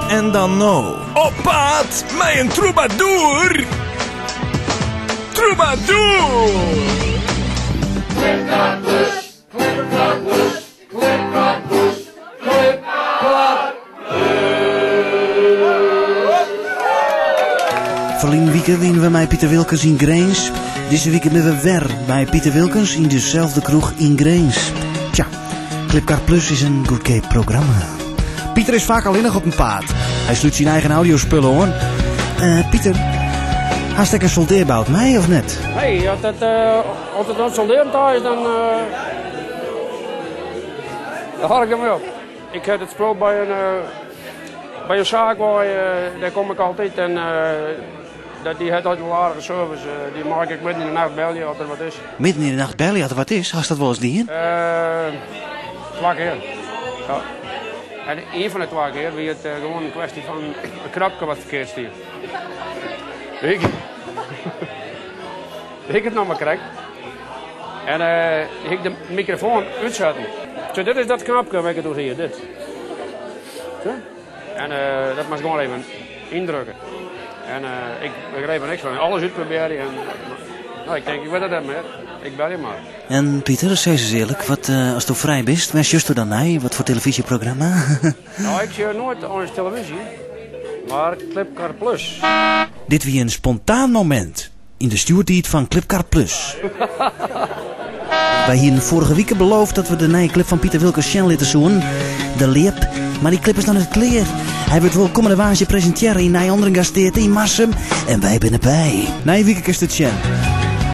En dan no. Op paad mei in trûbadoer! Trûbadoer! Ferline wike wiene we mei Piter Wilkens yn Grins. Dizze wike binne we wer by Piter Wilkens yn deselde kroech yn Grins. Tja, Klipkar Plus is in goedkeap programma. Piter is faak allinnich op 'en paad. Hy slút syn eigen audiospullen oan. Eh, Piter, hast ek in soldearbout mei of net? Nee, as it, uh, as it oan soldearen ta is, dan, uh, dan hâld ik dermei op. Ik ha it spul by in, uh, by in saak wei, uh, dêr kom ik altyd en uh, dat, dy hat altyd wol aardige service. Uh, dy mei ik midden yn de nacht belje as der wat is. Midden yn de nacht belje as der wat is? Hast dat wolris dien? Uh, twa kear. Ja. En ien fan de twa kear wie it uh, gewoan in kwestje fan in knopke wat ferkeard stie. Ik, ik it noch mar krekt. En uh, ik de mikrofoan útsetten. Zo, dit is dat knopke wêr't ik it oer hie, dit. Zo. En uh, dat moast gewoan even yndrukke. En uh, ik begreep er niks fan. Alles útprobearje. En, no, ik tink, ik wit it net mear. Ik belje mar. En Piter, sis ris earlik, wat, uh, ast frij bist, wêr sjochsto dan nei? Wat foar telefyzjeprogramma? No, ik sjoch noait eins telefyzje, mar Klipkar Plus. Dit wie in spontaan momint yn de stjoertiid fan Klipkar Plus. Wy hiene foarige wike beloofd dat we de nije klip fan Piter Wilkens sjen litte soene. De Ljip. Mar dy klip is noch net klear. Hy wurdt wol kommende woansdei presintearre yn Nij Andringastate yn Marsum. En wy binne by. Nije wike kinst it sjen.